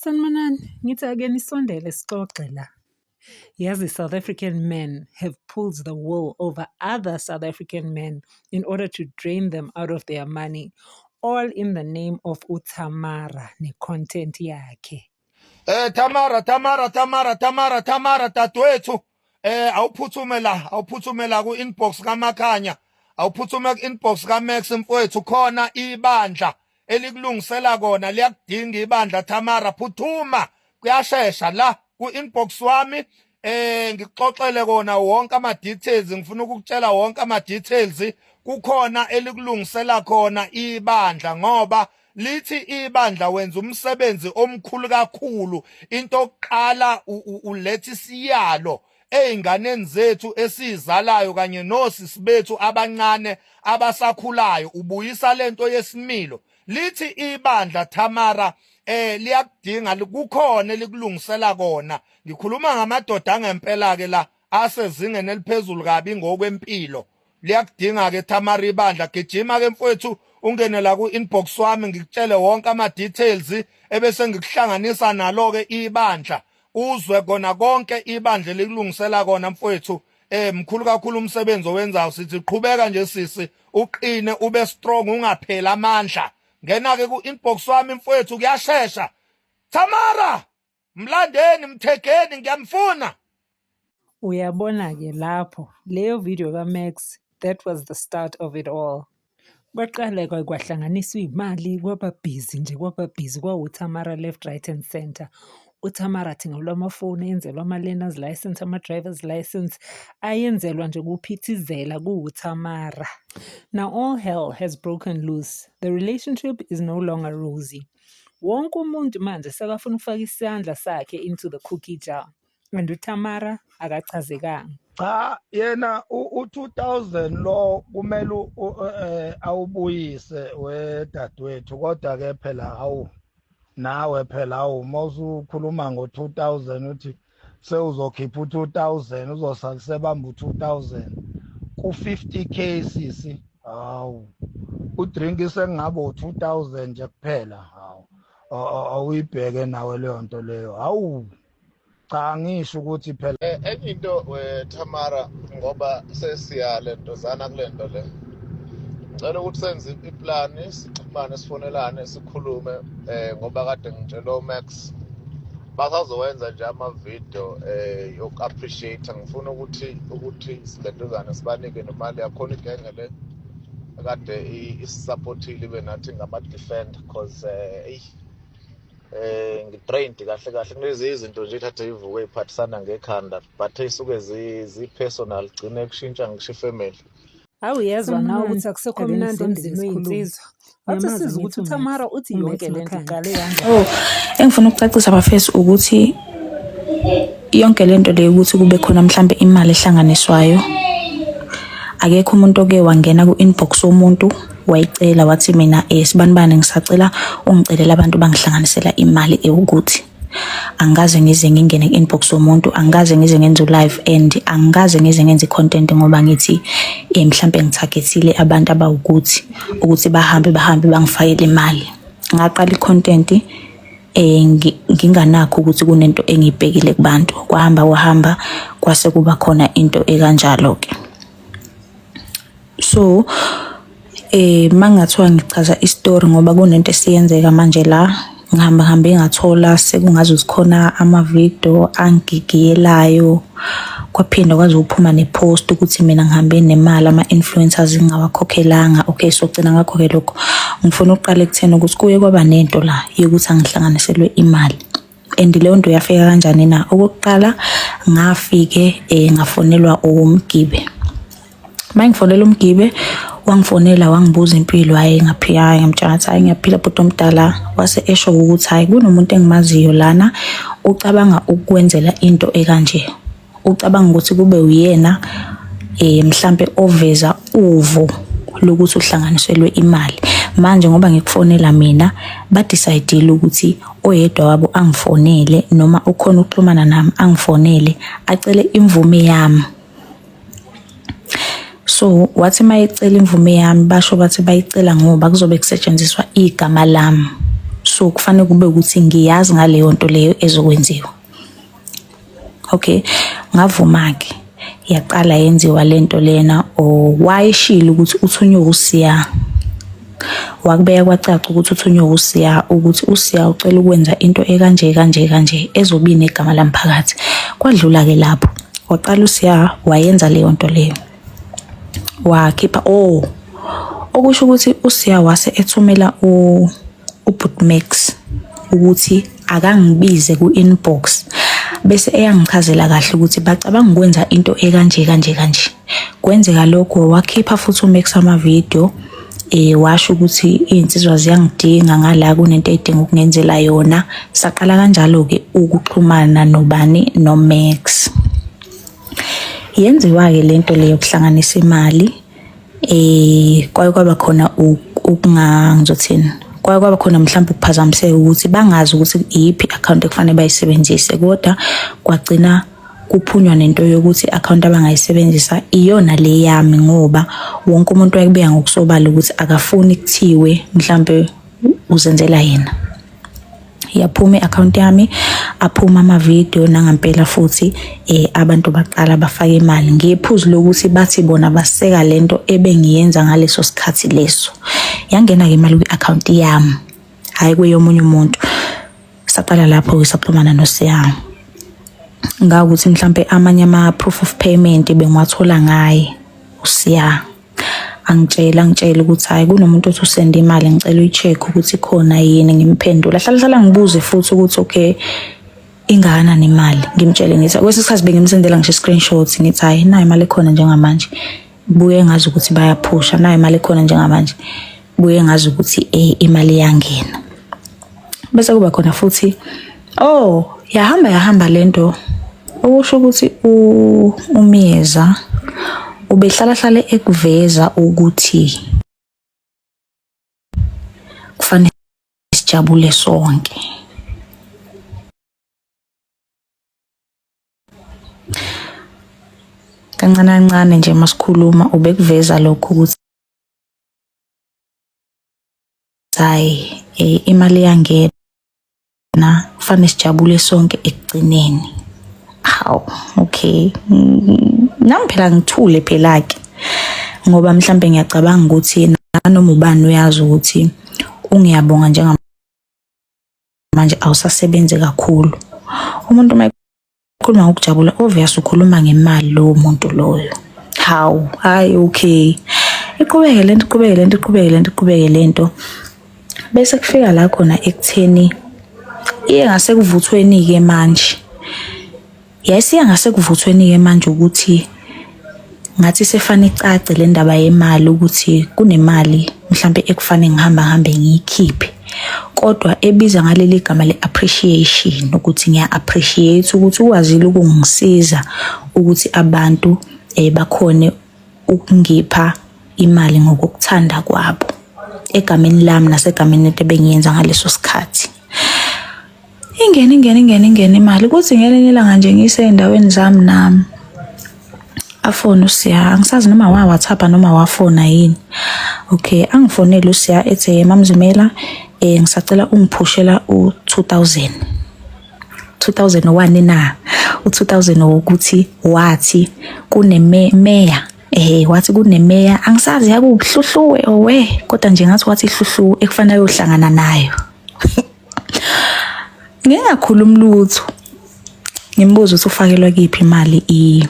Sanibonani, ngithi ake nisondele sixoxe la. Yazi, South African men have pulled the wool over other South African men in order to drain them out of their money, all in the name of uTamara ne-content yakhe. Tamara, Tamara, Tamara, Tamara, Tamara, dadewethu, awuphuthume la, awuphuthume la ku inbox kaMakhanya, awuphuthume ku inbox kaMax mfowethu. Khona ibandla elikulungisela kona, liyakudinga ibandla. Tamara, phuthuma, kuyashesha la ku inbox wami. Ngikuxoxele kona wonke ama details, ngifuna ukukutshela wonke ama details. Kukhona elikulungisela khona ibandla, ngoba lithi ibandla wenza umsebenzi omkhulu kakhulu. Into yokuqala, uletha isiyalo ey'nganeni zethu esizalayo kanye nosisi bethu abancane abasakhulayo, ubuyisa lento yesimilo. Lithi ibandla, Tamara, liyakudinga, kukhona elikulungisela kona. Ngikhuluma ngamadoda angempela ke la, asezingeni eliphezulu kabi ngokwempilo. Liyakudinga ke, Tamara, ibandla. Gijima ke mfowethu, ungene la ku inbox wami, ngikutshele wonke ama details, ebese ngikuhlanganisa nalo ke ibandla, uzwe kona konke ibandla likulungisela kona. Mfowethu, mkhulu kakhulu umsebenzi owenzayo. Sithi qhubeka nje sisi, uqine, ube strong, ungaphela amandla. Ngena ke ku inbox wami mfowethu, kuyashesha. Tamara, mlandeni, mthegeni, ngiyamfuna. Uyabona-ke lapho, leyo video kaMax, that was the start of it all. Kwaqala kwahlanganiswa iy'mali, kwaba busy nje, kwaba busy, kwawu-Tamara left, right and centre. UTamara athengelwa amafoni, enzelwa ama-learner's license, ama-driver's license, ayenzelwa nje kuphithizela kuwuTamara. Now all hell has broken loose. The relationship is no longer rosy. Wonke umuntu manje sekafuna ukufaka isandla sakhe into the cookie jar. And uTamara akachazekanga. Cha, yena u2000 lo kumele awubuyise wedadewethu, kodwa ke phela hawu, nawe phela hawu, mawusukhuluma ngo2000, uthi sewuzokhipha u2000, uzosala sebamba u2000 ku50K sisi. Hawu, udrink sengabe u2000 nje kuphela. Hawu, awuyibheke nawe leyo nto leyo. Hawu cha, ngisho ukuthi phela Enye into we Tamara, ngoba sesiya lentozana kulento le, ngicela ukuthi senze iplani, sixhumane, sifonelane, sikhulume, ngoba kade ngitshela uMax basazowenza nje ama-video yoku-appreciate. Ngifuna ukuthi silentozane sibanike nemali yakhona, igenge le kade isupportile, ibe nathi ngama-defend, 'cause eyi, ngi-drained kahle kahle kulezi izinto nje ithathe ivuke iphathisana ngekhanda, but ey'suke zi-personal, gcine kushintsha ngisho ifamily. Hawu, uyezwa nawe Sanibonani, ukuthi akusekho ake mnandi nisondele emzini sikhulume. wey'nsizwa. Wathi Uyamazi siza ukuthi angithi uMax, uTamara uthi uMax yonke lento Makhanya. iqale kanjani. Oh, engifuna ukucacisa bafethu ukuthi yonke lento le ukuthi kube khona mhlambe imali ehlanganiswayo, akekho umuntu oke wangena ku-inbox womuntu wayicela, wathi mina sibanibani, ngisacela ungicelela abantu bangihlanganisela imali ewukuthi. Angikaze ngize ngingene ku-inbox womuntu, angikaze ngize ngenze u-live and angikaze ngize ngenze i-content ngoba ngithi mhlambe ngitargetile abantu abawukuthi ukuthi bahambe bangifakele imali. Ngaqala i-content nginganakho ukuthi kunento engiyibhekile kubantu. Kwahamba kwahamba, kwase kuba khona into ekanjalo ke. So mangathiwa ngichaza istory, ngoba kunento esiyenzeka manje la, ngihamba ngihambe ngathola sekungazuthi khona ama-video angigigiyelayo, kwaphinda kwaze ukuphuma ne-post ukuthi mina ngihambe nemali ama-influencers ngingawakhokhelanga. Okay, so gcina ngakho-ke lokho, ngifuna ukuqala ekutheni ukuthi kuye kwaba nento la yokuthi angihlanganiselwe imali, and leyo nto yafika kanjani na? Okokuqala, ngafike ngafonelwa uMgibe. Uma ngifonela uMgibe, wangifonela, wangibuza impilo. Hhayi, ngaphila. Hhayi, ngamtshela ngathi hhayi, ngiyaphila bhuti omdala. Wase esho ukuthi hhayi, kunomuntu engimaziyo lana ucabanga ukukwenzela into ekanje, ucabanga ukuthi kube uyena mhlambe oveza uvo lokuthi uhlanganiselwe imali. Manje ngoba ngikufonela mina, ba-decide-ile ukuthi oyedwa wabo angifonele, noma ukhona ukuxhumana nami, angifonele acele imvume yami. So wathi uma ecela imvume yami, basho bathi bayicela ngoba kuzobe kusetshenziswa igama lami. So kufanele kube ukuthi ngiyazi ngaleyo nto leyo ezokwenziwa. Okay, ngavuma-ke yaqala yenziwa lento lena or wayeshilo ukuthi uthunywe uSiya. Wakubeka kwacaca ukuthi uthunywe uSiya ukuthi uSiya ucela ukwenza into ekanje kanje kanje ezobe inegama lami phakathi. Kwadlula-ke lapho waqala uSiya wayenza leyo nto leyo. Wakhipha oh okusho ukuthi uSiya wase ethumela uBhut Max ukuthi akangibize ku-inbox bese eyangichazela kahle ukuthi bacabanga ukwenza into ekanje kanje kanje. Kwenzeka lokho wakhipha futhi uMax ama-video washo ukuthi iy'nsizwa ziyangidinga ngala kunento ey'dinga ukungenzela yona. Saqala kanjalo-ke ukuxhumana nobani noMax. Yenziwa-ke lento le yokuhlanganisa imali kwaye kwaba khona ukunga ngizothini kwaye kwaba khona mhlawumbe ukuphazamiseka ukuthi bangazi ukuthi iyiphi i-akhawunti ekufanele bayisebenzise kodwa kwagcina kuphunywa nento yokuthi i-akhawunti abangayisebenzisa iyona le yami ngoba wonke umuntu wayekubeka ngokusobala ukuthi akafuni kuthiwe mhlambe uzenzela yena. Yaphuma i-akhawunti yami, aphuma amavidiyo nangampela futhi abantu baqala bafaka imali ngephuzu lokuthi bathi bona baseka lento ebengiyenza ngaleso sikhathi leso. Yangena-ke imali kwi-akhawunti yami, hhayi kweyomunye umuntu. Saqala lapho-ke saxhumana noSiya. Ngawukuthi mhlampe amanye ama-proof of payment bengiwathola ngaye uSiya. Angitshele angitshele ukuthi hhayi kunomuntu othi usende imali ngicela uyi-check ukuthi ikhona yini ngimphendule. Ahlale hlale angibuze futhi ukuthi okay ingakanani imali ngimtshele ngithi kwesinye isikhathi bengimsendela ngisho i-screenshot ngithi hhayi nayi imali ekhona njengamanje. Buye ngazi ukuthi bayaphusha nayi imali ekhona njengamanje. Buye ngazi ukuthi imali iyangena. Bese kuba khona futhi oh yahamba yahamba lento okusho ukuthi uMyeza ubehlala hlale ekuveza ukuthi kufanele sijabule sonke. Kancane kancane nje masikhuluma ubekuveza lokho ukuthi hhayi imali iyangena kufanele sijabule sonke ekugcineni. Hawu, okay. Nami phela ngithule phela-ke ngoba mhlampe ngiyacabanga ukuthi nanoma ubani uyazi ukuthi uNgiyabonga njengamanje awusasebenzi kakhulu. Umuntu uma ekhuluma ngokujabula obvious ukhuluma ngemali lowo muntu loyo. Hawu, hhayi okay. Iqhubeke lento, iqhubeke lento, iqhubeke lento, iqhubeke lento. Bese kufika la khona ekutheni iye ngasekuvuthweni-ke manje. Yayisiya ngasekuvuthweni-ke manje ukuthi ngathi sefane icace le ndaba yemali ukuthi kunemali mhlampe ekufanele ngihamba ngihambe ngiyikhiphe kodwa ebiza ngaleli gama le-appreciation ukuthi ngiya-appreciate ukuthi ukwazile ukungisiza ukuthi abantu bakhone ukungipha imali ngokukuthanda kwabo egameni lami nasegameni lento ebengiyenza ngaleso sikhathi. Ingene ingene ingene ingene imali kuthi ngelinye ilanga nje ngisey'ndaweni zami nami afone uSiya angisazi noma wa-WhatsApp noma wafona yini. Okay, angifonele uSiya ethi MaMzimela ngisacela ungiphushela u-2000. 2001 na u-2000 wokuthi wathi kunemeya wathi kunemeya angisazi yakuhluhluwe owe kodwa nje ngathi wathi ihluhluwe ekufanele ayohlangana nayo. Ngingakhulumi lutho ngimbuza ukuthi ufakelwa kiphi imali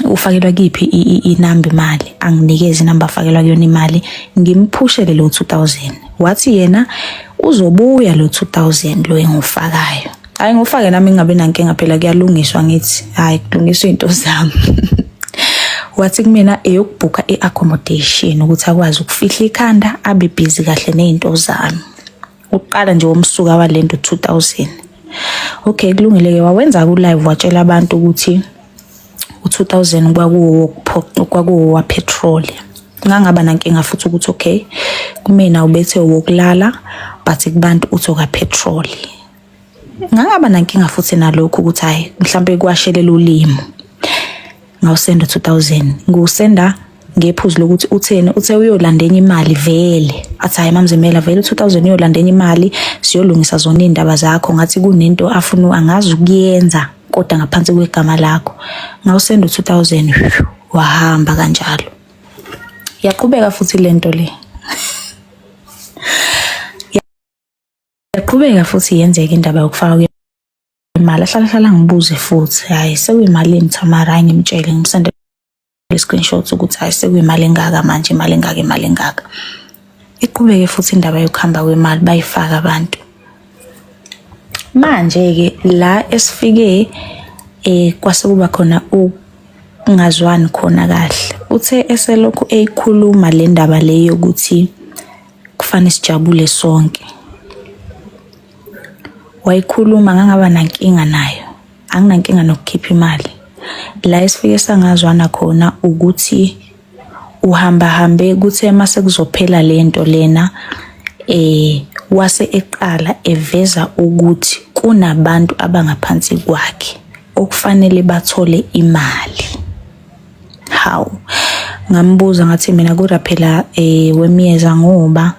ufakelwa kiphi inamba imali anginikeze inamba afakelwa kuyona imali ngimphushele lo 2000 wathi yena uzobuya lo 2000 lo engufakayo. Hayi ngufake nami ngingabi nankinga phela kuyalungiswa ngithi hayi kulungiswa izinto zami. Wathi kumina eyokubhukha i-accommodation ukuthi akwazi ukufihla ikhanda abe busy kahle nezinto zami. Uqala nje womsuka walento 2000. Okay kulungile ke wawenza ku live watshela abantu ukuthi u2000 kwakuwo kwakuwo wa petrol. Ngangaba nankinga futhi ukuthi okay kumina ubethe wokulala but kubantu uthi oka petrol. Ngangaba nankinga futhi nalokho ukuthi hayi mhlambe kwashelela ulimi. Ngawusenda 2000 ngiwusenda Ngephuzu lokuthi utheni, uthe uyolanda enye imali vele. Athi hhayi MaMzimela vele u-2000 uyolanda enye imali siyolungisa zona iy'ndaba zakho. Ngathi kunento afuna angazi ukuyenza kodwa ngaphansi kwegama lakho. Ngawusenda u-2000 wahamba kanjalo. Yaqhubeka futhi lento le. Yaqhubeka futhi yenzeka indaba yokufaka imali. Ahlala hlala ngibuze futhi, hhayi sekuyimalini Thamara, hhayi ngimtshele ngimsendele screenshot ukuthi hayi sekuyimali engaka manje, imali engaka, imali engaka. Iqhubeke futhi indaba yokuhamba kwemali, bayifaka abantu. Manje-ke la esifike kwase kuba khona ukungazwani khona kahle. Uthe eselokhu eyikhuluma le ndaba le yokuthi kufanele sijabule sonke. Wayikhuluma ngangaba nankinga nayo. Anginankinga nokukhipha imali. La esifike sangazwana khona ukuthi uhamba hambe kuthe mase kuzophela lento lena wase eqala eveza ukuthi kunabantu abangaphansi kwakhe okufanele bathole imali. Hawu, ngambuza ngathi mina kodwa phela wemiyeza ngoba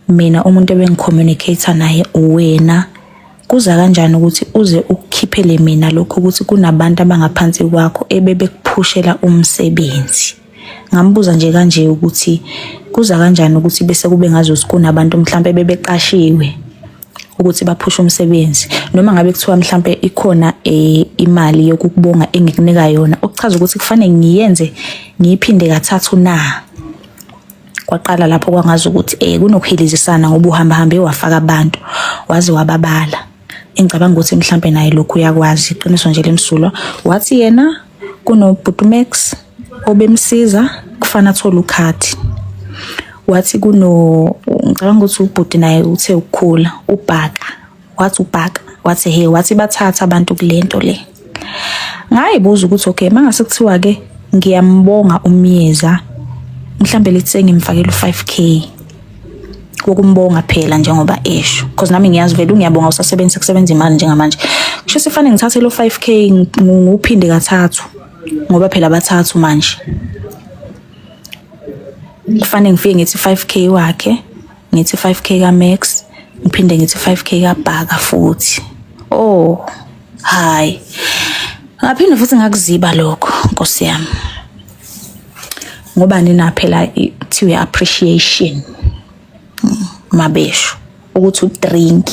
mina umuntu ebengicommunicate naye uwena. Kuza kanjani ukuthi uze ukukhiphele mina lokho ukuthi kunabantu abangaphansi kwakho ebebekuphushela umsebenzi? Ngambuza nje kanje ukuthi kuza kanjani ukuthi bese kube ngazuthi kunabantu mhlampe bebeqashiwe ukuthi baphushe umsebenzi, noma ngabe kuthiwa mhlampe ikhona imali yokukubonga engikunika yona, okuchaza ukuthi kufanele ngiyenze ngiyiphinde kathathu na? Kwaqala lapho kwangazi ukuthi kunokuhilizisana ngoba uhamba hambe wafaka abantu waze wababala. Engicabanga ukuthi mhlampe naye lokhu uyakwazi, iqiniso nje lemsulwa. Wathi yena kunobhuti Max obemsiza kufana athole ukhadi. Wathi kuno, ngicabanga ukuthi ubhuti naye uthe ukukhula, ubhaka. Wathi ubhaka, wathi he, wathi bathatha abantu kulento le. Ngayibuza ukuthi okay, mangase kuthiwa ke ngiyambonga uMyeza, mhlambe lethi sengimfakela u5K wokumbonga phela njengoba esho, because nami ngiyazi vele ungiyabonga usasebenzisa kusebenza imali njengamanje. Kusho sifanele ngithathe lo 5K ngiwuphinde kathathu ngoba phela bathathu manje. Kufanele ngifike ngithi 5K wakhe, ngithi 5K ka Max, ngiphinde ngithi 5K ka Bhaka futhi. Oh, hayi. Ngaphinde futhi ngakuziba lokho, Nkosi yami. Ngoba nina phela kuthiwe appreciation. Mabesho ukuthi udrink.